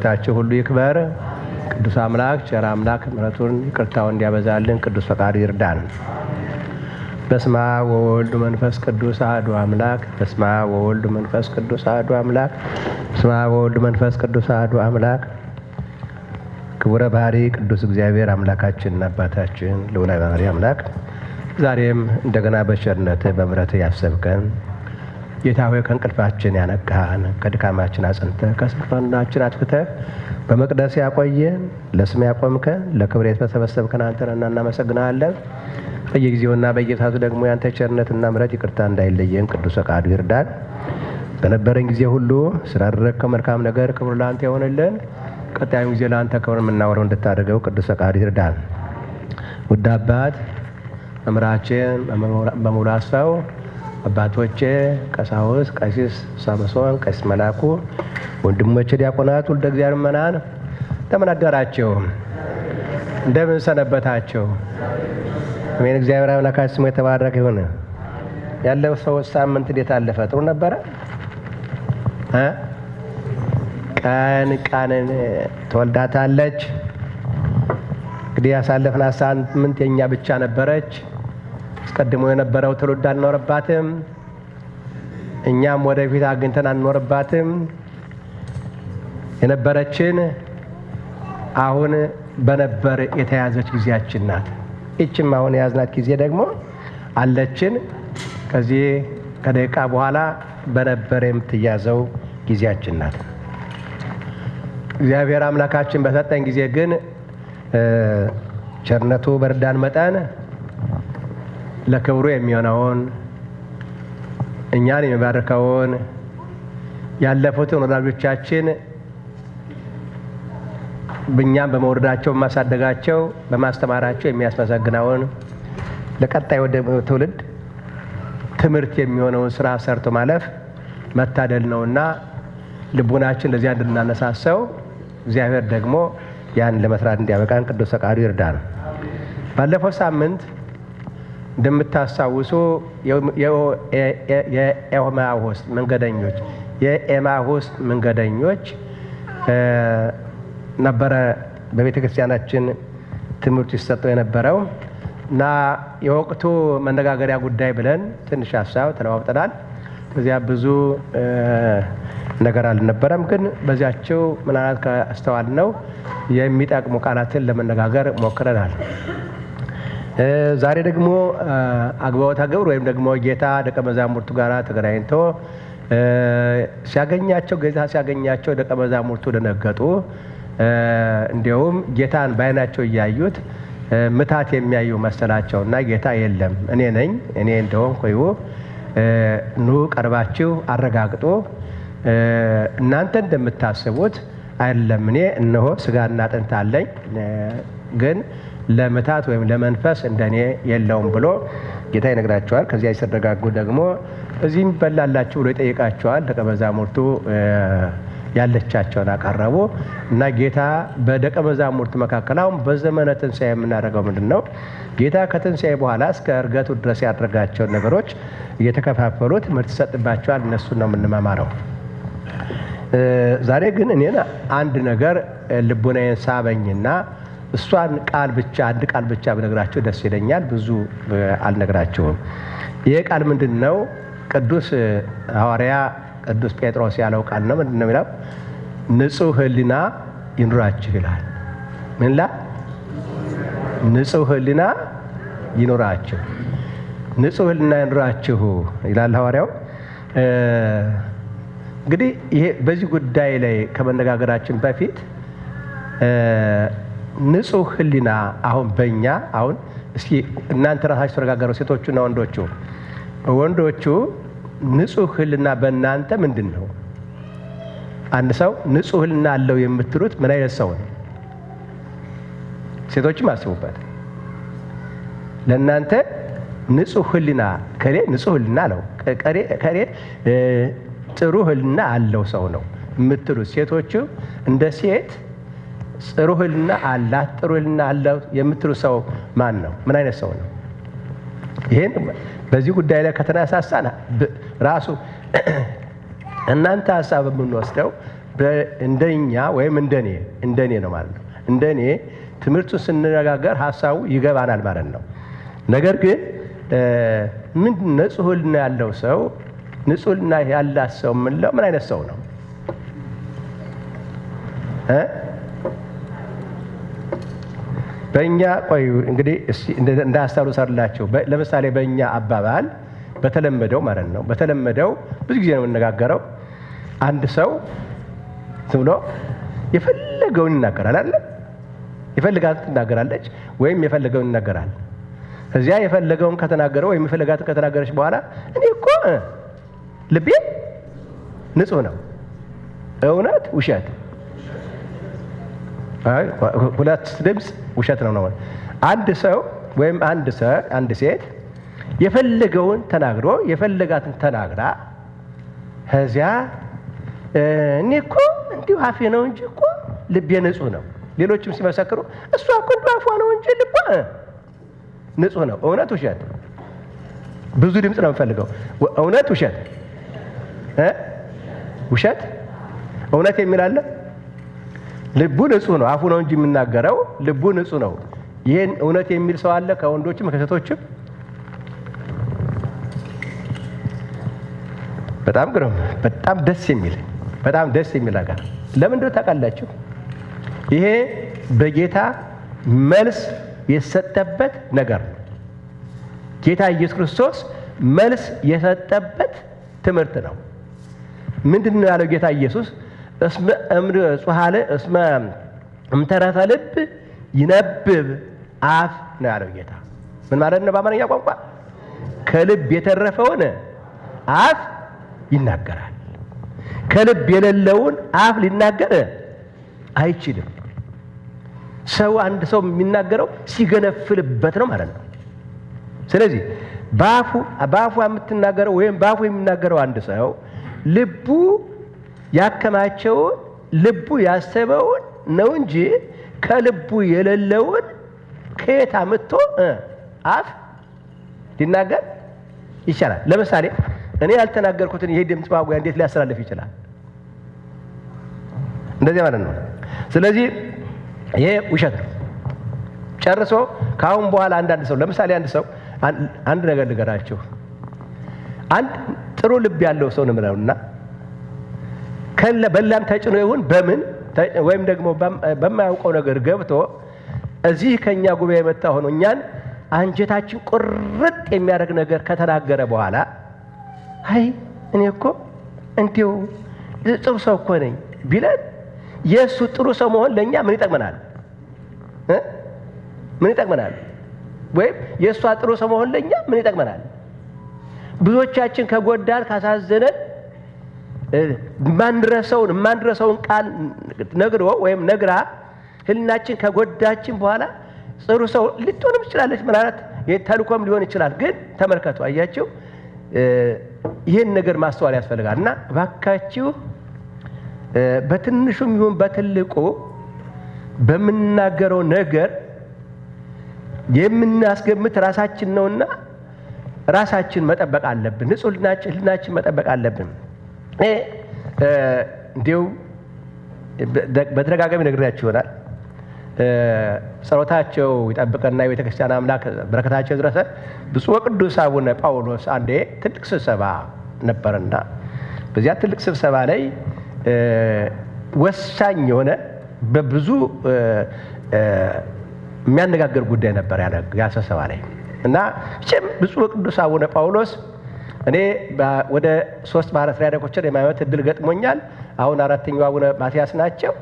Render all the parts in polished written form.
ታችሁ ሁሉ ይክበር። ቅዱስ አምላክ ቸር አምላክ ምሕረቱን ይቅርታውን እንዲያበዛልን ቅዱስ ፈቃዱ ይርዳን። በስመ አብ ወወልድ መንፈስ ቅዱስ አሐዱ አምላክ። በስመ አብ ወወልድ መንፈስ ቅዱስ አሐዱ አምላክ። በስመ አብ ወወልድ መንፈስ ቅዱስ አሐዱ አምላክ። ክቡረ ባህሪ ቅዱስ እግዚአብሔር አምላካችንና አባታችን ልዑለ ባህሪ አምላክ ዛሬም እንደገና በቸርነትህ በምሕረትህ ያሰብከን ጌታ ሆይ ከእንቅልፋችን ያነቃህን ከድካማችን አጽንተህ ከስንፍናችን አጥፍተህ በመቅደስ ያቆየን ለስም ያቆምከን ለክብር የተሰበሰብከን አንተን እናመሰግናለን። በየጊዜውና በየሰዓቱ ደግሞ ያንተ ቸርነትና ምሕረት ይቅርታ እንዳይለየን ቅዱስ ፈቃዱ ይርዳን። በነበረን ጊዜ ሁሉ ስላደረግከው መልካም ነገር ክብር ለአንተ ይሆንልን። ቀጣዩን ጊዜ ለአንተ ክብር የምናወረው እንድታደርገው ቅዱስ ፈቃዱ ይርዳን። ውድ አባት መምህራችን በሙሉ አስፋው፣ አባቶቼ ቀሳውስት፣ ቀሲስ ሳምሶን፣ ቀሲስ መላኩ፣ ወንድሞቼ ዲያቆናት፣ ወልደ እግዚአብሔር ምእመናን እንደምን አደራችሁ? እንደምን ሰነበታችሁ? አሜን። እግዚአብሔር አምላካችን ስሙ የተባረከ ይሁን። ያለፈው ሳምንት እንዴት አለፈ? ጥሩ ነበረ? ቀን ቀንን ትወልዳታለች። እንግዲህ ያሳለፍናት ሳምንት የእኛ ብቻ ነበረች። አስቀድሞ የነበረው ትውልድ አልኖረባትም። እኛም ወደፊት አግኝተን አንኖርባትም። የነበረችን አሁን በነበር የተያዘች ጊዜያችን ናት። ይችም አሁን የያዝናት ጊዜ ደግሞ አለችን። ከዚህ ከደቂቃ በኋላ በነበር የምትያዘው ጊዜያችን ናት። እግዚአብሔር አምላካችን በሰጠን ጊዜ ግን ቸርነቱ በረዳን መጠን ለክብሩ የሚሆነውን እኛን የሚባርከውን ያለፉትን ወላጆቻችን እኛም በመውረዳቸው በማሳደጋቸው በማስተማራቸው የሚያስመሰግነውን ለቀጣይ ወደ ትውልድ ትምህርት የሚሆነውን ስራ ሰርቶ ማለፍ መታደል ነውና ልቡናችን ለዚያ እንድናነሳሰው እግዚአብሔር ደግሞ ያን ለመስራት እንዲያበቃን ቅዱስ ፈቃዱ ይርዳን። ባለፈው ሳምንት እንደምታስታውሱ የኤማሁስ መንገደኞች የኤማሁስ መንገደኞች ነበረ በቤተ ክርስቲያናችን ትምህርቱ ይሰጠው የነበረው እና የወቅቱ መነጋገሪያ ጉዳይ ብለን ትንሽ ሀሳብ ተለዋውጠናል። ከዚያ ብዙ ነገር አልነበረም፣ ግን በዚያቸው ምናልባት ካስተዋልነው የሚጠቅሙ ቃላትን ለመነጋገር ሞክረናል። ዛሬ ደግሞ አግባኦተ ግብር ወይም ደግሞ ጌታ ደቀ መዛሙርቱ ጋር ተገናኝቶ ሲያገኛቸው ጌታ ሲያገኛቸው ደቀ መዛሙርቱ ደነገጡ። እንዲያውም ጌታን በዓይናቸው እያዩት ምታት የሚያዩ መሰላቸው እና ጌታ የለም እኔ ነኝ፣ እኔ እንደሆንኩ እዩ፣ ኑ ቀርባችሁ አረጋግጡ፣ እናንተ እንደምታስቡት አይደለም፣ እኔ እነሆ ስጋና አጥንት አለኝ፣ ግን ለምታት ወይም ለመንፈስ እንደኔ የለውም ብሎ ጌታ ይነግራቸዋል። ከዚያ ሲረጋጉ ደግሞ እዚህም ይበላላችሁ ብሎ ይጠይቃቸዋል። ደቀ መዛሙርቱ ያለቻቸውን አቀረቡ እና ጌታ በደቀ መዛሙርቱ መካከል አሁን በዘመነ ትንሣኤ የምናደርገው ምንድን ነው? ጌታ ከትንሣኤ በኋላ እስከ ዕርገቱ ድረስ ያደረጋቸውን ነገሮች እየተከፋፈሉ ትምህርት ይሰጥባቸዋል። እነሱን ነው የምንመማረው። ዛሬ ግን እኔን አንድ ነገር ልቡናዬን ሳበኝና እሷን ቃል ብቻ አንድ ቃል ብቻ ብነግራቸው ደስ ይለኛል። ብዙ አልነግራቸውም። ይሄ ቃል ምንድን ነው? ቅዱስ ሐዋርያ ቅዱስ ጴጥሮስ ያለው ቃል ነው። ምንድን ነው የሚለው? ንጹሕ ሕሊና ይኑራችሁ ይላል። ምን ላ ንጹሕ ሕሊና ይኑራችሁ፣ ንጹሕ ሕሊና ይኑራችሁ ይላል ሐዋርያው። እንግዲህ ይሄ በዚህ ጉዳይ ላይ ከመነጋገራችን በፊት ንጹሕ ሕሊና አሁን በእኛ አሁን እስኪ እናንተ ራሳችሁ ተነጋገሩ፣ ሴቶቹና ወንዶቹ። ወንዶቹ ንጹሕ ሕሊና በእናንተ ምንድን ነው? አንድ ሰው ንጹሕ ሕሊና አለው የምትሉት ምን አይነት ሰው ነው? ሴቶችም አስቡበት። ለእናንተ ንጹሕ ሕሊና ከሌ ንጹሕ ሕሊና አለው ከሌ ጥሩ ሕሊና አለው ሰው ነው የምትሉት ሴቶቹ እንደ ሴት ጥሩ ሕሊና አላት ጥሩ ሕሊና አለው የምትሉ ሰው ማን ነው? ምን አይነት ሰው ነው? ይሄን በዚህ ጉዳይ ላይ ከተነሳሳን ራሱ እናንተ ሀሳብ የምንወስደው እንደኛ ወይም እንደኔ ነው ማለት ነው። እንደኔ ትምህርቱን ስንነጋገር ሀሳቡ ይገባናል ማለት ነው። ነገር ግን ምን ንጹህ ሕሊና ያለው ሰው፣ ንጹህ ሕሊና ያላት ሰው የምንለው ምን አይነት ሰው ነው? በእኛ ቆዩ እንግዲህ እንደ ሀሳቡ ሰርላቸው። ለምሳሌ በእኛ አባባል በተለመደው ማለት ነው፣ በተለመደው ብዙ ጊዜ ነው የምንነጋገረው። አንድ ሰው ዝም ብሎ የፈለገውን ይናገራል አይደል? የፈለጋትን ትናገራለች ወይም የፈለገውን ይናገራል። እዚያ የፈለገውን ከተናገረ ወይም የፈለጋትን ከተናገረች በኋላ እኔ እኮ ልቤ ንጹህ ነው። እውነት ውሸት? አይ ሁለት ድምፅ ውሸት ነው ነው። አንድ ሰው ወይም አንድ ሰው አንድ ሴት የፈለገውን ተናግሮ የፈለጋትን ተናግራ ከዚያ እኔ እኮ እንዲሁ አፌ ነው እንጂ እኮ ልቤ ንጹህ ነው። ሌሎችም ሲመሰክሩ እሷ እኮ እንዲሁ አፏ ነው እንጂ ልቧ ንጹህ ነው። እውነት ውሸት? ብዙ ድምፅ ነው የምፈልገው። እውነት ውሸት? ውሸት? እውነት የሚል አለ? ልቡ ንጹህ ነው፣ አፉ ነው እንጂ የሚናገረው ልቡ ንጹህ ነው። ይሄን እውነት የሚል ሰው አለ? ከወንዶችም ከሴቶችም? በጣም ግሩም፣ በጣም ደስ የሚል፣ በጣም ደስ የሚል ነገር። ለምን እንደው ታውቃላችሁ? ይሄ በጌታ መልስ የሰጠበት ነገር ነው። ጌታ ኢየሱስ ክርስቶስ መልስ የሰጠበት ትምህርት ነው። ምንድነው ያለው ጌታ ኢየሱስ? እስመ እምጽሐለ እስመ እምተረፈ ልብ ይነብብ አፍ ነው ያለው ጌታ። ምን ማለት ነው በአማርኛ ቋንቋ? ከልብ የተረፈውን አፍ ይናገራል። ከልብ የሌለውን አፍ ሊናገር አይችልም። ሰው አንድ ሰው የሚናገረው ሲገነፍልበት ነው ማለት ነው። ስለዚህ በአፉ የምትናገረው ወይም በአፉ የሚናገረው አንድ ሰው ልቡ ያከማቸውን ልቡ ያሰበውን ነው እንጂ ከልቡ የሌለውን ከየት አምጥቶ አፍ ሊናገር ይቻላል? ለምሳሌ እኔ ያልተናገርኩትን ይሄ ድምጽ ማጉያ እንዴት ሊያስተላልፍ ይችላል? እንደዚህ ማለት ነው። ስለዚህ ይሄ ውሸት ነው ጨርሶ። ካሁን በኋላ አንዳንድ ሰው ለምሳሌ አንድ ሰው አንድ ነገር ልገራችሁ። አንድ ጥሩ ልብ ያለው ሰው ነው የምለውና ከለ በላም ተጭኖ ይሁን በምን ወይም ደግሞ በማያውቀው ነገር ገብቶ እዚህ ከኛ ጉባኤ መጣ ሆኖ እኛን አንጀታችን ቁርጥ የሚያደርግ ነገር ከተናገረ በኋላ አይ እኔ እኮ እንዲሁ ጥሩ ሰው እኮ ነኝ ቢለን የእሱ ጥሩ ሰው መሆን ለእኛ ምን ይጠቅመናል? ምን ይጠቅመናል? ወይም የእሷ ጥሩ ሰው መሆን ለእኛ ምን ይጠቅመናል? ብዙዎቻችን ከጎዳን ካሳዘነን ማንረሰውን ቃል ነግሮ ወይም ነግራ ህሊናችን ከጎዳችን በኋላ ጥሩ ሰው ልትሆንም ትችላለች፣ ምናልባት ተልኮም ሊሆን ይችላል። ግን ተመልከቱ፣ አያችሁ፣ ይሄን ነገር ማስተዋል ያስፈልጋል። እና እባካችሁ በትንሹም ይሁን በትልቁ በምንናገረው ነገር የምናስገምት ራሳችን ነውና ራሳችን መጠበቅ አለብን። ንጹህ ህሊናችን መጠበቅ አለብን። እኔ እንዲሁ በተደጋጋሚ ነግሬያችሁ ይሆናል። ጸሎታቸው ይጠብቀንና የቤተክርስቲያን አምላክ በረከታቸው ይድረሰን። ብፁዕ ወቅዱስ አቡነ ጳውሎስ አንዴ ትልቅ ስብሰባ ነበርና በዚያ ትልቅ ስብሰባ ላይ ወሳኝ የሆነ በብዙ የሚያነጋግር ጉዳይ ነበር ያ ስብሰባ ላይ። እና መቼም ብፁዕ ወቅዱስ አቡነ ጳውሎስ እኔ ወደ 3 ፓትርያርኮችን የማየት እድል ገጥሞኛል። አሁን 4ኛው አቡነ ማትያስ ናቸው።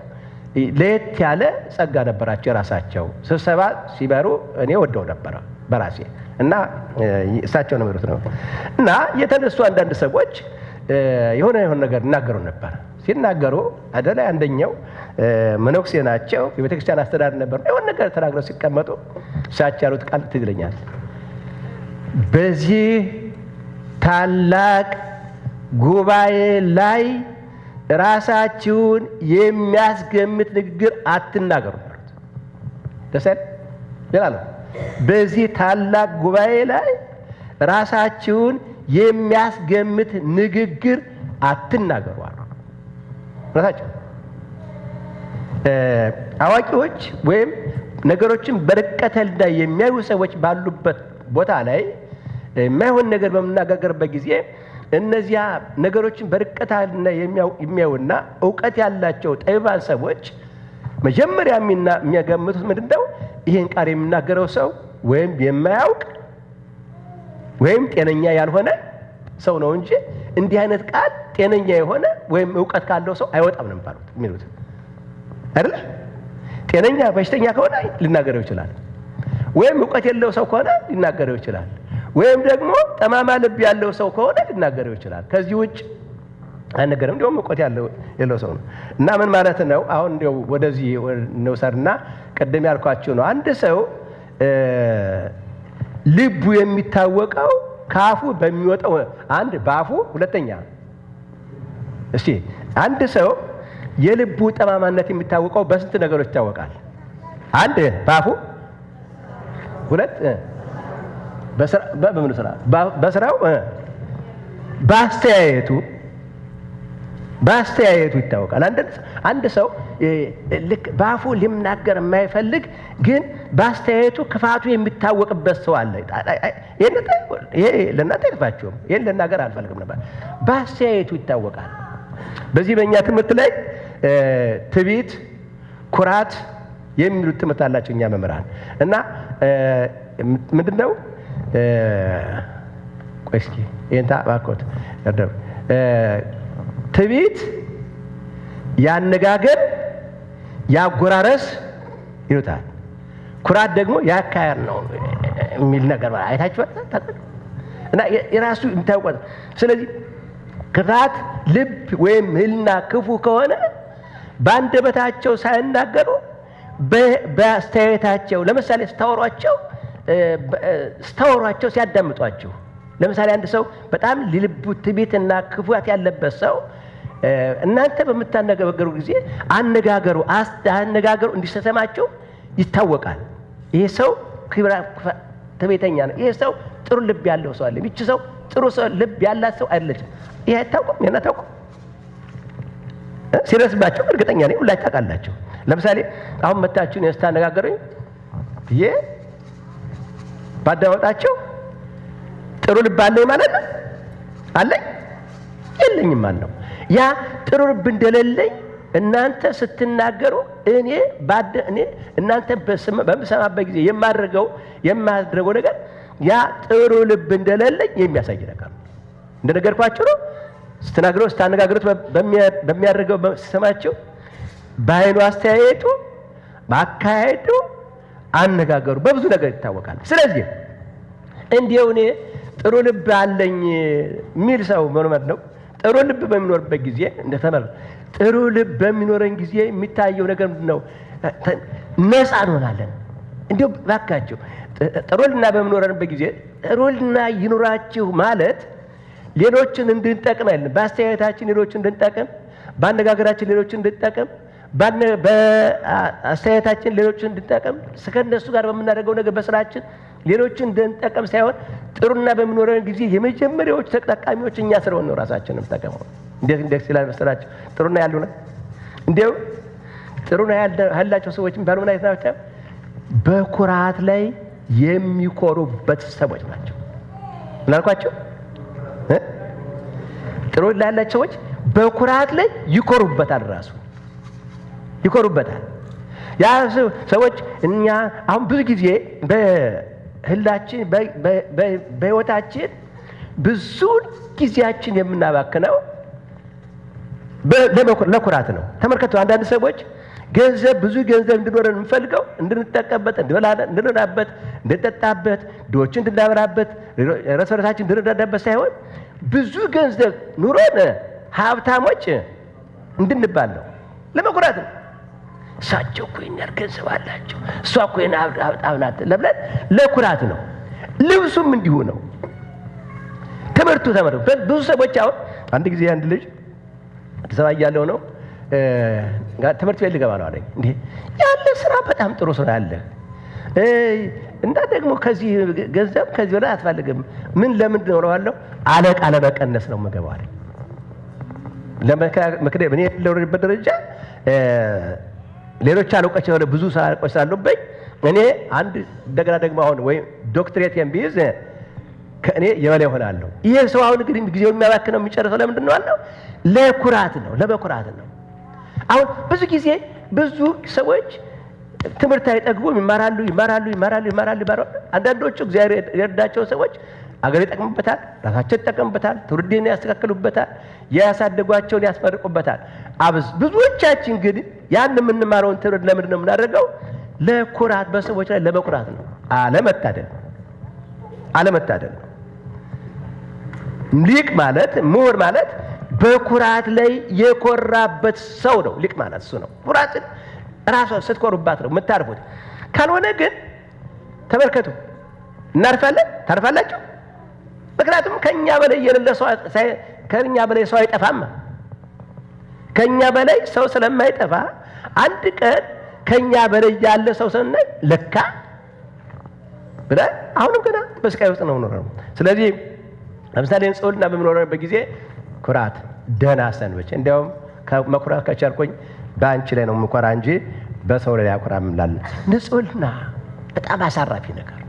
ለየት ያለ ጸጋ ነበራቸው የራሳቸው። ስብሰባ ሲመሩ እኔ ወደው ነበር በራሴ እና እሳቸው ነው የሚመሩት ነው። እና የተነሱ አንዳንድ ሰዎች የሆነ የሆነ ነገር ይናገሩ ነበር። ሲናገሩ አይደለ አንደኛው መነኩሴ ናቸው፣ የቤተክርስቲያን አስተዳዳሪ ነበሩ። የሆነ ነገር ተናግረው ሲቀመጡ እሳቸው ያሉት ቃል ትዝ ይለኛል። በዚህ ታላቅ ጉባኤ ላይ ራሳችሁን የሚያስገምት ንግግር አትናገሩ አሉት። ደስ አይልም? ሌላ ነው። በዚህ ታላቅ ጉባኤ ላይ ራሳችሁን የሚያስገምት ንግግር አትናገሩ አሉ። እውነታቸው። አዋቂዎች ወይም ነገሮችን በርቀተ ሕሊና የሚያዩ ሰዎች ባሉበት ቦታ ላይ የማይሆን ነገር በምናጋገርበት ጊዜ እነዚያ ነገሮችን በርቀተ ሕሊና የሚያዩና እውቀት ያላቸው ጠቢባን ሰዎች መጀመሪያ የሚገምቱት ምንድን ነው? ይህን ቃል የሚናገረው ሰው ወይም የማያውቅ ወይም ጤነኛ ያልሆነ ሰው ነው እንጂ እንዲህ አይነት ቃል ጤነኛ የሆነ ወይም እውቀት ካለው ሰው አይወጣም ነው የሚባሉት የሚሉት አይደለ? ጤነኛ በሽተኛ ከሆነ ሊናገረው ይችላል። ወይም እውቀት የለው ሰው ከሆነ ሊናገረው ይችላል። ወይም ደግሞ ጠማማ ልብ ያለው ሰው ከሆነ ሊናገረው ይችላል። ከዚህ ውጭ አይነገርም። እንዲያውም እውቀት ያለው ሰው ነው። እና ምን ማለት ነው? አሁን እንዲያው ወደዚህ እንውሰድና ቅድም ያልኳችሁ ነው። አንድ ሰው ልቡ የሚታወቀው ከአፉ በሚወጣው አንድ በአፉ ሁለተኛ፣ እስቲ አንድ ሰው የልቡ ጠማማነት የሚታወቀው በስንት ነገሮች ይታወቃል? አንድ በአፉ፣ ሁለት በምኑ ስራ? በስራው፣ በአስተያየቱ በአስተያየቱ ይታወቃል። አንድ ሰው ልክ በአፉ ሊናገር የማይፈልግ ግን በአስተያየቱ ክፋቱ የሚታወቅበት ሰው አለ። ይሄ ለእናንተ አይጠፋችሁም። ይሄን ልናገር አልፈልግም ነበር። በአስተያየቱ ይታወቃል። በዚህ በእኛ ትምህርት ላይ ትዕቢት፣ ኩራት የሚሉት ትምህርት አላቸው እኛ መምህራን እና ምንድን ነው? ቆይ እስኪ ይሄን እባክዎት እርደው። ትዕቢት ያነጋገር ያጎራረስ ይሉታል። ኩራት ደግሞ ያካሄድ ነው የሚል ነገር አይታችኋል። እና የራሱ የሚታወቀው። ስለዚህ ክፋት ልብ ወይም ሕሊና ክፉ ከሆነ በአንደበታቸው ሳይናገሩ በአስተያየታቸው፣ ለምሳሌ ስታወሯቸው ሲያዳምጧቸው፣ ለምሳሌ አንድ ሰው በጣም ልቡ ትዕቢትና ክፋት ያለበት ሰው እናንተ በምታነጋገሩ ጊዜ አነጋገሩ እንዲሰማቸው ይታወቃል። ይሄ ሰው ትዕቢተኛ ነው። ይሄ ሰው ጥሩ ልብ ያለው ሰው አይደለም። ይቺ ሰው ጥሩ ሰው ልብ ያላት ሰው አይደለችም። ይሄ አይታወቅም? ይሄን አታውቁም? ሲደርስባቸው እርግጠኛ ነኝ ሁላችሁ ታውቃላችሁ። ለምሳሌ አሁን መታችሁ እኔን ስታነጋገሩኝ ብዬ ባዳመጣችሁ ጥሩ ልብ አለኝ ማለት ነው? አለኝ የለኝም ማለት ነው። ያ ጥሩ ልብ እንደሌለኝ እናንተ ስትናገሩ እኔ እናንተ በምሰማበት ጊዜ የማደርገው ነገር ያ ጥሩ ልብ እንደሌለኝ የሚያሳይ ነገር ነው። እንደነገርኳችሁ ነው። ስትናገሩ ስታነጋግሩት በሚያደርገው ስማቸው በአይኑ አስተያየቱ፣ በአካሄዱ፣ አነጋገሩ በብዙ ነገር ይታወቃል። ስለዚህ እንዲያው እኔ ጥሩ ልብ አለኝ የሚል ሰው መኖር ነው። ጥሩ ልብ በሚኖርበት ጊዜ እንደተመረ ጥሩ ልብ በሚኖረን ጊዜ የሚታየው ነገር ምንድን ነው? ነፃ እንሆናለን። እንዲያው እባካችሁ ጥሩ ልና በሚኖረንበት ጊዜ ጥሩ ልና ይኑራችሁ ማለት ሌሎችን እንድንጠቅም አይደለም። በአስተያየታችን ሌሎችን እንድንጠቅም፣ በአነጋገራችን ሌሎችን እንድንጠቅም፣ በአስተያየታችን ሌሎችን እንድንጠቅም፣ ከእነሱ ጋር በምናደርገው ነገር በስራችን ሌሎችን እንድንጠቅም ሳይሆን ጥሩና በሚኖረን ጊዜ የመጀመሪያዎቹ ተጠቃሚዎች እኛ ስለሆን ነው ራሳችንን የምንጠቀመው። እንዴት እንዴት ይላል መሰላችሁ? ጥሩና ያሉ ነው። እንዴው ጥሩና ያላቸው ሰዎች የሚባሉ ምን አይነት ናቸው? በኩራት ላይ የሚኮሩበት ሰዎች ናቸው። ምን አልኳቸው? ጥሩ ያላቸው ሰዎች በኩራት ላይ ይኮሩበታል፣ ራሱ ይኮሩበታል። ያ ሰዎች እኛ አሁን ብዙ ጊዜ በህላችን በህይወታችን ብዙ ጊዜያችን የምናባክነው ለኩራት ነው። ተመልከቱ፣ አንዳንድ ሰዎች ገንዘብ ብዙ ገንዘብ እንዲኖረን የምንፈልገው እንድንጠቀምበት፣ እንድንበላበት፣ እንድንጠጣበት፣ ድሆችን እንድናበላበት፣ እርስ በርሳችን እንድንረዳዳበት ሳይሆን ብዙ ገንዘብ ኑሮን ሀብታሞች እንድንባል ነው። ለመኩራት ነው። እሳቸው እኮ ይሄን ያህል ገንዘብ አላቸው፣ እሷ እኮ ይሄን ሀብታም ናት ለብለን ለኩራት ነው። ልብሱም እንዲሁ ነው። ትምህርቱ ተመርቶ ብዙ ሰዎች አሁን አንድ ጊዜ አንድ ልጅ አዲስ አበባ እያለሁ ነው ትምህርት ቤት ልገባ ነው አለኝ። እንዴ ያለ ስራ በጣም ጥሩ ስራ አለ እና ደግሞ ከዚህ ገንዘብ ከዚህ በላይ አትፈልግም፣ ምን ለምንድን ነው እለዋለሁ። አለቃ ለመቀነስ ነው የምገባው አለኝ። ለምክንያት እኔ ያለሁበት ደረጃ ሌሎች አለቆች የሆነ ብዙ አለቆች ስላሉብኝ እኔ አንድ እንደገና ደግሞ አሁን ወይም ዶክትሬት ቢይዝ ከእኔ የበላይ እሆናለሁ። ይሄ ሰው አሁን እንግዲህ ጊዜው የሚያባክነው የሚጨርሰው ለምንድን ነው አለው? ለኩራት ነው፣ ለመኩራት ነው። አሁን ብዙ ጊዜ ብዙ ሰዎች ትምህርት አይጠግቡም። ይማራሉ፣ ይማራሉ፣ ይማራሉ፣ ይማራሉ፣ ይማራሉ። አንዳንዶቹ እግዚአብሔር የረዳቸው ሰዎች አገር ይጠቅሙበታል፣ ራሳቸው ይጠቀሙበታል፣ ትውልድን ያስተካክሉበታል፣ ያሳደጓቸውን ያስመርቁበታል። አብዝ ብዙዎቻችን ግን ያን የምንማረውን ትምህርት ለምንድን ነው የምናደርገው? ለኩራት፣ በሰዎች ላይ ለመኩራት ነው። አለመታደል፣ አለመታደል ነው። ሊቅ ማለት ምሁር ማለት በኩራት ላይ የኮራበት ሰው ነው። ሊቅ ማለት እሱ ነው። ኩራትን ራሷ ስትኮሩባት ነው የምታርፉት። ካልሆነ ግን ተመልከቱ፣ እናርፋለን። ታርፋላችሁ። ምክንያቱም ከኛ በላይ የሌለ ሰው ከኛ በላይ ሰው አይጠፋም። ከኛ በላይ ሰው ስለማይጠፋ አንድ ቀን ከኛ በላይ ያለ ሰው ስናይ ለካ ብለን አሁንም ገና በስቃይ ውስጥ ነው የምኖረው። ስለዚህ ለምሳሌ ንጽሕና በምኖርበት ጊዜ ኩራት ደህና ሰንብቼ፣ እንዲያውም መኩራት ከቻልኩኝ በአንቺ ላይ ነው የምኮራ እንጂ በሰው ላይ አኩራም እንላለን። ንጽሕና በጣም አሳራፊ ነገር ነው።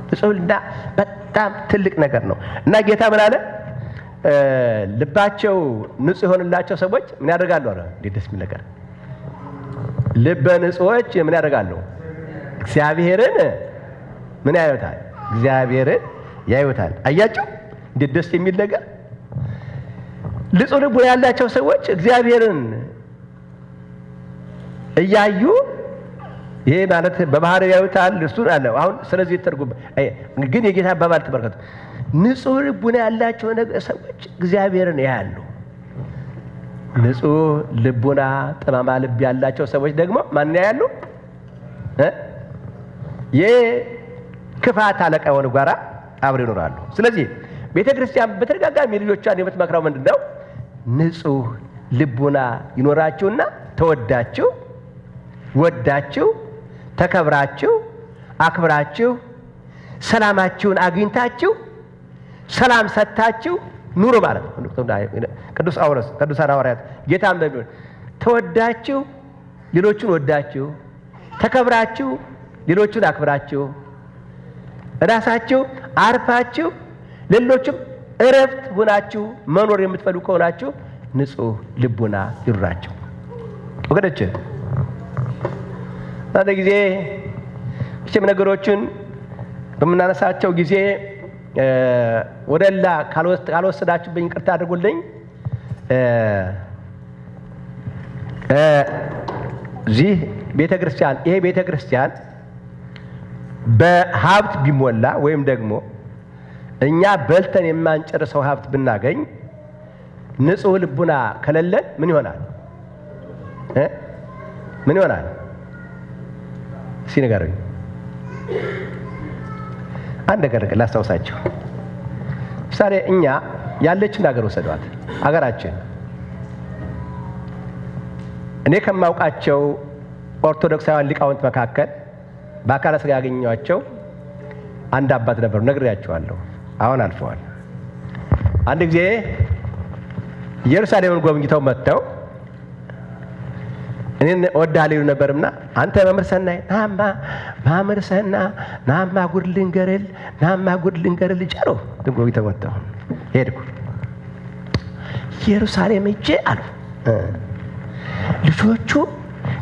ንጽሕና በጣም ትልቅ ነገር ነው እና ጌታ ምን አለ? ልባቸው ንጹሕ የሆንላቸው ሰዎች ምን ያደርጋሉ አለ። እንዴት ደስ የሚል ነገር! ልበ ንጹሖች ምን ያደርጋሉ? እግዚአብሔርን ምን ያዩታል? እግዚአብሔርን ያዩታል። አያቸው እንዴት ደስ የሚል ነገር! ንጹሕ ልቡና ያላቸው ሰዎች እግዚአብሔርን እያዩ ይሄ ማለት በባህር ያዩታል። እሱን አለ። አሁን ስለዚህ ትርጉም ግን የጌታ አባባል ተመልከቱ። ንጹሕ ልቡና ያላቸው ሰዎች እግዚአብሔርን ያያሉ። ንጹሕ ልቡና ጠማማ ልብ ያላቸው ሰዎች ደግሞ ማንን ያያሉ? የክፋት አለቃ የሆኑ ጋራ አብረው ይኖራሉ። ስለዚህ ቤተ ክርስቲያን በተደጋጋሚ ልጆቿን የምትመክረው ምንድን ነው? ንጹሕ ልቡና ይኖራችሁና ተወዳችሁ ወዳችሁ ተከብራችሁ አክብራችሁ ሰላማችሁን አግኝታችሁ ሰላም ሰጥታችሁ ኑሩ ማለት ነው። ቅዱስ ጳውሎስ ቅዱሳን ሐዋርያት ጌታም በሚሆን ተወዳችሁ ሌሎቹን ወዳችሁ ተከብራችሁ ሌሎቹን አክብራችሁ ራሳችሁ አርፋችሁ ሌሎችም እረፍት ሆናችሁ መኖር የምትፈልጉ ከሆናችሁ ንጹሕ ልቡና ይኑራችሁ። ወገኖች አንድ ጊዜ መቼም ነገሮችን በምናነሳቸው ጊዜ ወደላ ካልወሰዳችሁብኝ ይቅርታ አድርጉልኝ። እዚህ ቤተ ክርስቲያን ይሄ ቤተ ክርስቲያን በሀብት ቢሞላ ወይም ደግሞ እኛ በልተን የማንጨርሰው ሀብት ብናገኝ ንጹሕ ልቡና ከሌለን ምን ይሆናል? ምን ይሆናል? እስኪ ንገሩኝ። አንድ ነገር ላስታውሳችሁ። ምሳሌ እኛ ያለችን ሀገር ወሰዷት። ሀገራችን እኔ ከማውቃቸው ኦርቶዶክሳውያን ሊቃውንት መካከል በአካለ ሥጋ ያገኘኋቸው አንድ አባት ነበሩ። ነግሬያቸዋለሁ። አሁን አልፈዋል። አንድ ጊዜ ኢየሩሳሌምን ጎብኝተው መጥተው እኔን እወድሃለሁ ይሉ ነበርና አንተ መምህር ሰናይ ናማ መምህር ሰና ናማ ጉድ ልንገርል ናማ ጉድ ልንገርል አሉ። ጎብኝተው መጥተው ሄድኩ ኢየሩሳሌም ሄጄ አሉ። ልጆቹ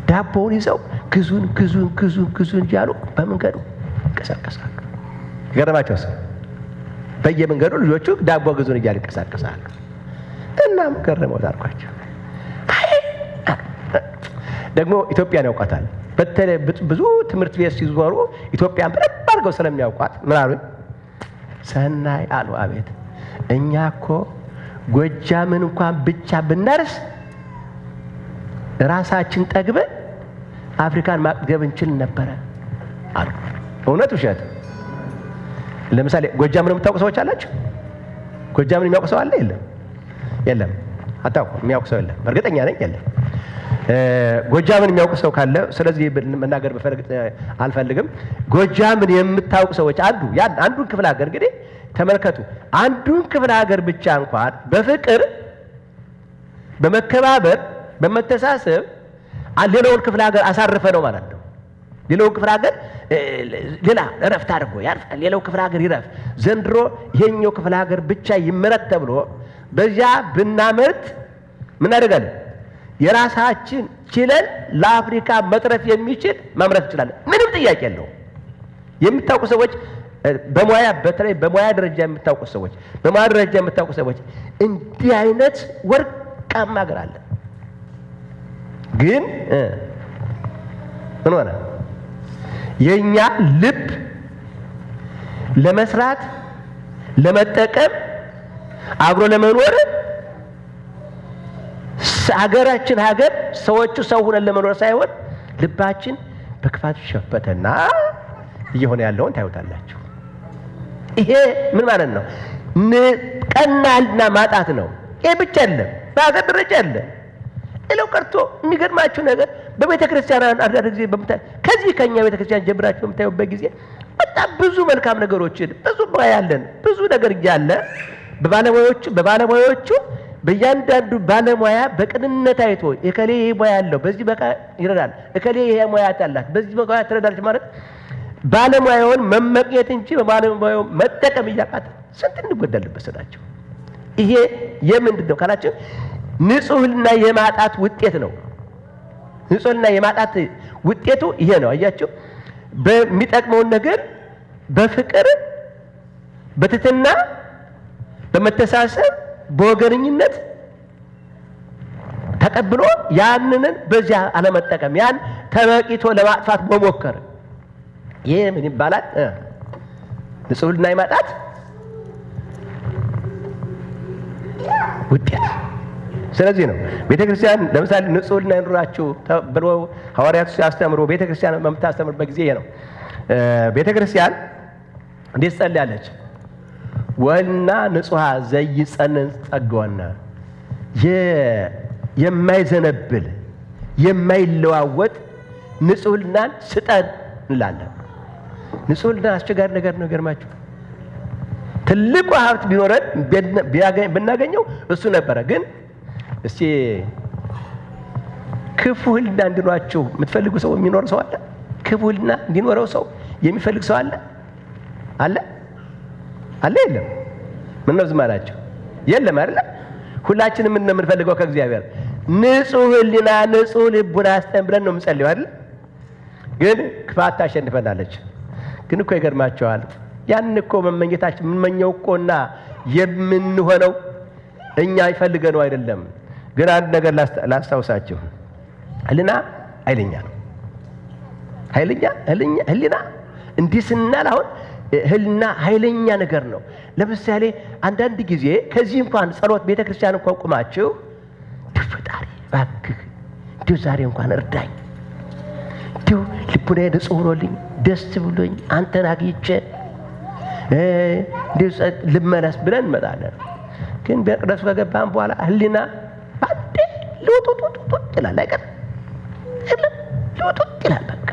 ዳቦውን ይዘው ግዙን ግዙን ግዙን ግዙን እያሉ በመንገዱ ይንቀሳቀሳሉ። የገረማቸው ሰው በየመንገዱ ልጆቹ ዳቦ ግዙን እያሉ ይንቀሳቀሳሉ። እናም ገረመው አልኳቸው። ደግሞ ኢትዮጵያን ያውቋታል። በተለይ ብዙ ትምህርት ቤት ሲዞሩ ኢትዮጵያን በደንብ አድርገው ስለሚያውቋት ምን አሉኝ? ሰናይ አሉ። አቤት እኛ እኮ ጎጃምን እንኳን ብቻ ብናርስ ራሳችን ጠግበን አፍሪካን ማጥገብ እንችል ነበረ አሉ። እውነት ውሸት? ለምሳሌ ጎጃምን የምታውቁ ሰዎች አላችሁ? ጎጃምን የሚያውቁ ሰው አለ? የለም፣ የለም። አታውቁም። የሚያውቅ ሰው የለም። እርግጠኛ ነኝ የለም። ጎጃምን የሚያውቅ ሰው ካለ ስለዚህ መናገር አልፈልግም። ጎጃምን የምታውቁ ሰዎች አንዱ ያን አንዱን ክፍለ ሀገር እንግዲህ ተመልከቱ። አንዱን ክፍለ ሀገር ብቻ እንኳን በፍቅር በመከባበር በመተሳሰብ ሌላውን ክፍለ ሀገር አሳርፈ ነው ማለት ነው። ሌላውን ክፍለ ሀገር ሌላ እረፍት አድርጎ ያርፋል። ሌላው ክፍለ ሀገር ይረፍ። ዘንድሮ ይሄኛው ክፍለ ሀገር ብቻ ይመረት ተብሎ በዚያ ብናመርት ምን አደርጋለን? የራሳችን ችለን ለአፍሪካ መትረፍ የሚችል ማምረት እንችላለን። ምንም ጥያቄ የለውም። የምታውቁ ሰዎች በሙያ በተለይ በሙያ ደረጃ የምታውቁ ሰዎች በሙያ ደረጃ የምታውቁ ሰዎች እንዲህ አይነት ወርቃማ ሀገር አለ። ግን ምን ሆነ? የኛ ልብ ለመስራት ለመጠቀም አብሮ ለመኖር ሀገራችን ሀገር ሰዎቹ ሰው ሆነን ለመኖር ሳይሆን ልባችን በክፋት ሸፈተና እየሆነ ያለውን ታዩታላችሁ። ይሄ ምን ማለት ነው? ቀናልና ማጣት ነው። ይሄ ብቻ አይደለም፣ በሀገር ደረጃ አለ። ሌላው ቀርቶ የሚገርማችሁ ነገር በቤተ ክርስቲያን አንዳንድ ጊዜ ከዚህ ከኛ ቤተ ክርስቲያን ጀምራችሁ በምታዩበት ጊዜ በጣም ብዙ መልካም ነገሮችን ብዙ ሙያ ያለን ብዙ ነገር እያለ በባለሙያዎቹ በእያንዳንዱ ባለሙያ በቅንነት አይቶ እከሌ ይሄ ሙያ ያለው በዚህ በቃ ይረዳል፣ እከሌ ይሄ ሙያ አላት በዚህ በቃ ትረዳለች ማለት ባለሙያውን መመቅኘት እንጂ በባለሙያው መጠቀም እያቃተ ስንት እንጎዳለን መሰላችሁ። ይሄ የምንድን ነው ካላችሁ ንጹህና የማጣት ውጤት ነው። ንጹህና የማጣት ውጤቱ ይሄ ነው። አያችሁ፣ በሚጠቅመውን ነገር በፍቅር በትህትና በመተሳሰብ በወገንኝነት ተቀብሎ ያንንን በዚያ አለመጠቀም ያን ተመቂቶ ለማጥፋት መሞከር ይሄ ምን ይባላል? ንጹህና የማጣት ውጤት። ስለዚህ ነው ቤተክርስቲያን ለምሳሌ ንጹህና ይኑራችሁ ብሎ ሐዋርያቱ ሲያስተምሩ ቤተክርስቲያን በምታስተምርበት ጊዜ ይሄ ነው። ቤተክርስቲያን እንዴት ትጸልያለች? ወልና ንጹሃ ዘይጸንን ጸጋወነ፣ የማይዘነብል የማይለዋወጥ ንጹህናን ስጠን እንላለን። ንጹህና አስቸጋሪ ነገር ነው። ገርማችሁ ትልቁ ሀብት ቢኖረን ብናገኘው እሱ ነበረ። ግን እስቲ ክፉ ሕሊና እንዲኖራችሁ የምትፈልጉ ሰው የሚኖር ሰው አለ? ክፉ ሕሊና እንዲኖረው ሰው የሚፈልግ ሰው አለ? አለ አለ? የለም። ምን ነው ዝም አላችሁ? የለም አይደለ? ሁላችንም ምን ነው የምንፈልገው ከእግዚአብሔር? ንጹህ ሕሊና ንጹህ ልቡና ስጠን ብለን ነው የምንጸልየው አይደል? ግን ክፋት ታሸንፈናለች። ግን እኮ ይገርማቸዋል። ያን እኮ መመኘታችን የምንመኘው እኮና የምንሆነው እኛ ይፈልገነው አይደለም። ግን አንድ ነገር ላስታውሳችሁ፣ ሕሊና ኃይለኛ ነው። ኃይለኛ ሕሊና እንዲህ ስናል አሁን ሕሊና ኃይለኛ ነገር ነው። ለምሳሌ አንዳንድ ጊዜ ከዚህ እንኳን ጸሎት ቤተክርስቲያን እንኳን ቁማችሁ ፈጣሪ እባክህ እንዲሁ ዛሬ እንኳን እርዳኝ፣ እንዲሁ ልቡናዬ ንጹህ ሆኖልኝ ደስ ብሎኝ አንተን አግኝቼ እንዲሁ ልመለስ ብለን እንመጣለን። ግን መቅደሱ ከገባን በኋላ ሕሊና ባንዴ ልውጡጡጡጥ ይላል። አይቀርም ልውጡጥ ይላል። በቃ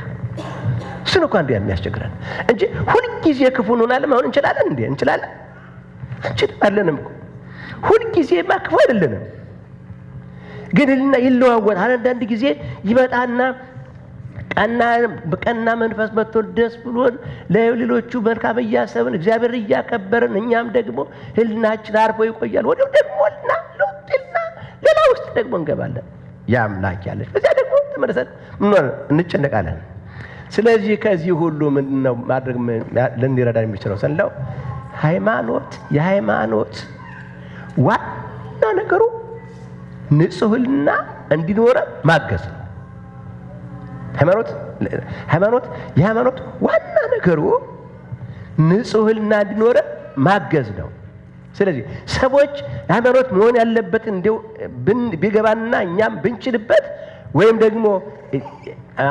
እሱን እኮ አንዱ የሚያስቸግረን እንጂ ሁልጊዜ ክፉ እንሆናለን መሆን እንችላለን እንዴ? እንችላለን? አንችልም። አይደለንም እኮ ሁልጊዜማ ክፉ አይደለንም። ግን ሕሊና ይለዋወጣል። አንዳንድ ጊዜ ይመጣና ቀና መንፈስ መጥቶ ደስ ብሎን ለሌሎቹ መልካም እያሰብን እግዚአብሔር እያከበርን እኛም ደግሞ ሕሊናችን አርፎ ይቆያል። ወዲያው ደግሞ ሕሊና ለውጥና ሌላ ውስጥ ደግሞ እንገባለን። ያ አምላክ ያለች በዚያ ደግሞ ተመልሰን እንጨነቃለን። ስለዚህ ከዚህ ሁሉ ምንድነው ማድረግ ልንረዳ የሚችለው ስንለው ሃይማኖት የሃይማኖት ዋና ነገሩ ንጹህ ሕሊና እንዲኖረን ማገዝ ነው። ሃይማኖት የሃይማኖት ዋና ነገሩ ንጹህ ሕሊና እንዲኖረን ማገዝ ነው። ስለዚህ ሰዎች ሃይማኖት መሆን ያለበት እንደው ቢገባና እኛም ብንችልበት ወይም ደግሞ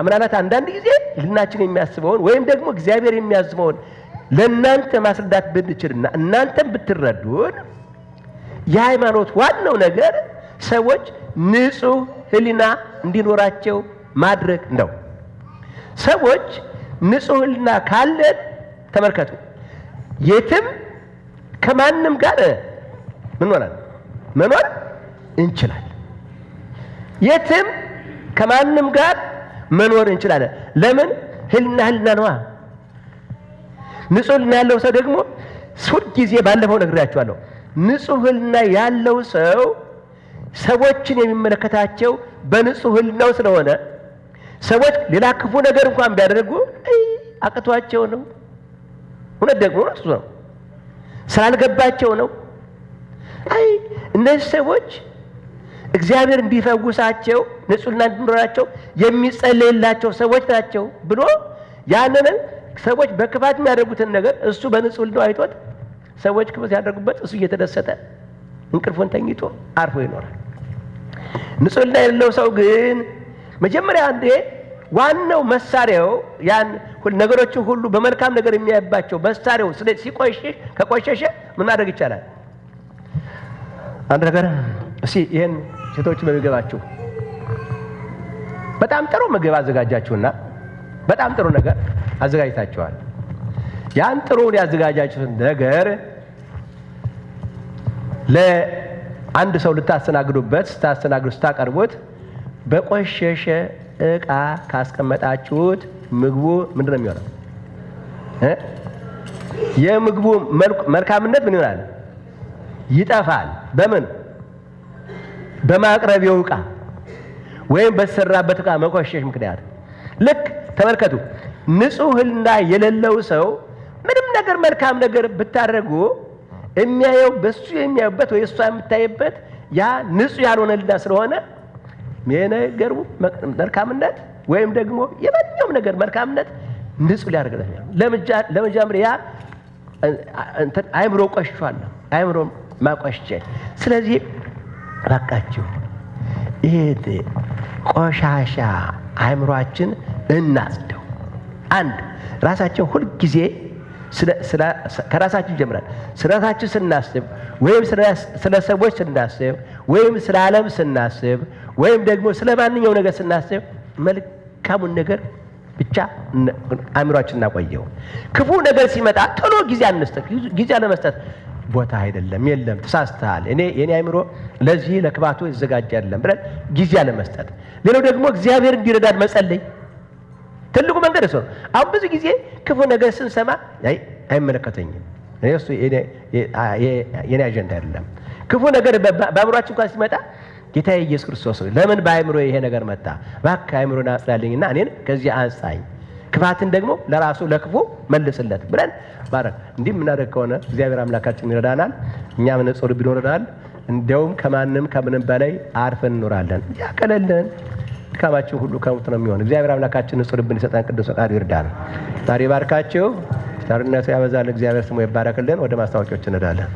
ምናልባት አንዳንድ ጊዜ ሕሊናችን የሚያስበውን ወይም ደግሞ እግዚአብሔር የሚያዝበውን ለእናንተ ማስረዳት ብንችልና እናንተም ብትረዱን የሃይማኖት ዋናው ነገር ሰዎች ንጹህ ሕሊና እንዲኖራቸው ማድረግ ነው። ሰዎች ንጹህ ሕሊና ካለን ተመልከቱ፣ የትም ከማንም ጋር ምን ሆናል መኖር እንችላለን። የትም ከማንም ጋር መኖር እንችላለን። ለምን? ህልና ህልና ነዋ። ንጹህ ህልና ያለው ሰው ደግሞ ሁል ጊዜ ባለፈው ነግሬያችኋለሁ። ንጹህ ህልና ያለው ሰው ሰዎችን የሚመለከታቸው በንጹህ ህልናው ስለሆነ ሰዎች ሌላ ክፉ ነገር እንኳን ቢያደርጉ አቅቷቸው ነው። እውነት ደግሞ እሱ ነው፣ ስላልገባቸው ነው። አይ እነዚህ ሰዎች እግዚአብሔር እንዲፈውሳቸው ንጹህና እንዲኖራቸው የሚጸለይላቸው ሰዎች ናቸው ብሎ ያንን ሰዎች በክፋት የሚያደርጉትን ነገር እሱ በንጹህ ህሊናው አይቶት ሰዎች ክፉ ሲያደርጉበት እሱ እየተደሰተ እንቅልፉን ተኝቶ አርፎ ይኖራል። ንጹህ ህሊና የሌለው ሰው ግን መጀመሪያ አንዴ ዋናው መሳሪያው ያን ነገሮችን ሁሉ በመልካም ነገር የሚያይባቸው መሳሪያው ሲቆሽሽ ከቆሸሸ ምን ማድረግ ይቻላል? አንድ ነገር እስኪ ይሄን ሴቶች በሚገባችሁ በጣም ጥሩ ምግብ አዘጋጃችሁና በጣም ጥሩ ነገር አዘጋጅታችኋል። ያን ጥሩውን ያዘጋጃችሁትን ነገር ለአንድ ሰው ልታስተናግዱበት ስታስተናግዱ ስታቀርቡት በቆሸሸ እቃ ካስቀመጣችሁት ምግቡ ምንድን ነው የሚሆነው? የምግቡ መልካምነት ምን ይሆናል? ይጠፋል። በምን? በማቅረቢያው እቃ ወይም በተሰራበት እቃ መቆሸሽ ምክንያት። ልክ ተመልከቱ፣ ንጹህ ህሊና የሌለው ሰው ምንም ነገር መልካም ነገር ብታደርጉ የሚያየው በሱ የሚያዩበት ወይ እሷ የምታይበት ያ ንጹህ ያልሆነ ህሊና ስለሆነ የነገሩ መልካምነት ወይም ደግሞ የማንኛውም ነገር መልካምነት ንጹህ ሊያደርግለት ለመጀመሪያ ያ አይምሮ ቆሽሿል፣ አይምሮ ማቆሸሽ። ስለዚህ እባካችሁ ይሄ ቆሻሻ አይምሯችን እናጽደው። አንድ ራሳችን ሁል ጊዜ ከራሳችን ጀምራል። ስለ ራሳችን ስናስብ ወይም ስለ ሰዎች ስናስብ ወይም ስለ ዓለም ስናስብ ወይም ደግሞ ስለ ማንኛውም ነገር ስናስብ መልካሙን ነገር ብቻ አእምሯችን እናቆየው። ክፉ ነገር ሲመጣ ቶሎ ጊዜ አንስጠት። ጊዜ አለመስጠት ቦታ አይደለም፣ የለም ተሳስተሃል፣ እኔ የኔ አእምሮ ለዚህ ለክፋቱ የተዘጋጀ አይደለም ብለን ጊዜ አለመስጠት። ሌላው ደግሞ እግዚአብሔር እንዲረዳን መጸለይ ትልቁ መንገድ እሱ ነው። አሁን ብዙ ጊዜ ክፉ ነገር ስንሰማ አይ አይመለከተኝም፣ እኔ እሱ የኔ አጀንዳ አይደለም። ክፉ ነገር በአእምሯችን እንኳን ሲመጣ ጌታዬ ኢየሱስ ክርስቶስ ሆይ ለምን በአእምሮ ይሄ ነገር መጣ? እባክህ አእምሮን አጽዳልኝና እኔን ከዚህ አንጻኝ፣ ክፋትን ደግሞ ለራሱ ለክፉ መልስለት ብለን ባረክ። እንዲህ የምናደርግ ከሆነ እግዚአብሔር አምላካችን ይረዳናል፣ እኛም ንጹህ ልብ ይኖረናል። እንደውም ከማንም ከምንም በላይ አርፈን እንኖራለን። ያቀለልን ድካማችን ሁሉ ከንቱ ነው የሚሆን። እግዚአብሔር አምላካችን ንጹህ ልብን ይሰጠን፣ ቅዱስ ፈቃዱ ይርዳን። ዛሬ ባርካችሁ ቸርነቱ ያበዛል። እግዚአብሔር ስሙ ይባረክልን። ወደ ማስታወቂያዎች እንሄዳለን።